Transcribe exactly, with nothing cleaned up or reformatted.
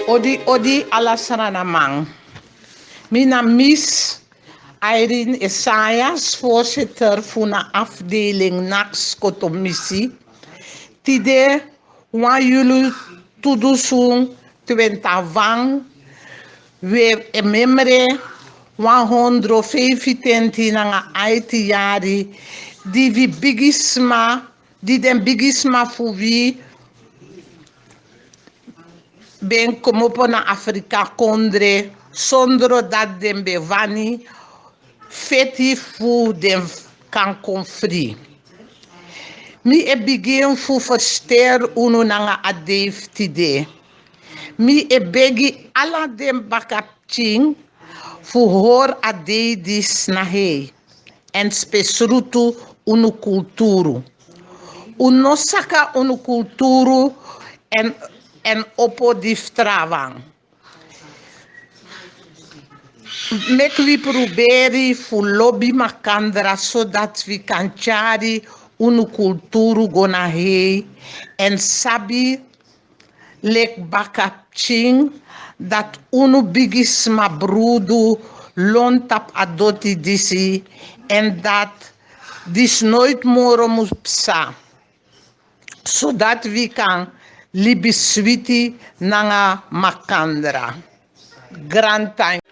Odi, odi, ala sranaman. Mi na Miss Irene Esaias, voorzitter fu na afdeling Naks Kotomisi. Tide, wan yulu tu dusun twenti wan, wi e memre wan hondro feifitenti nanga aiti yari, di wi bigisma, di den bigisma fu wi ben kmopo na Afrika kondre, sondro dati den ben wani feti fu den kan kon fri. Mi e bigin fu fersiteri unu nanga a dei fu tide. Mi e begi ala den bakapikin fu hori a dei disi na hei, èn spesrutu unu kulturu. Un no saka unu kulturu èn, èn opo di fu trawan. Meki wi pruberi fu lobi makandra, sodati wi kan tyari unu kulturu go na hei, èn sabi leki bakapikin dati unu bigisma brudu lon tapu a doti disi, èn dati disi noiti moro mus psa, sodati wi kan libi switi nanga makandra. Grantangi.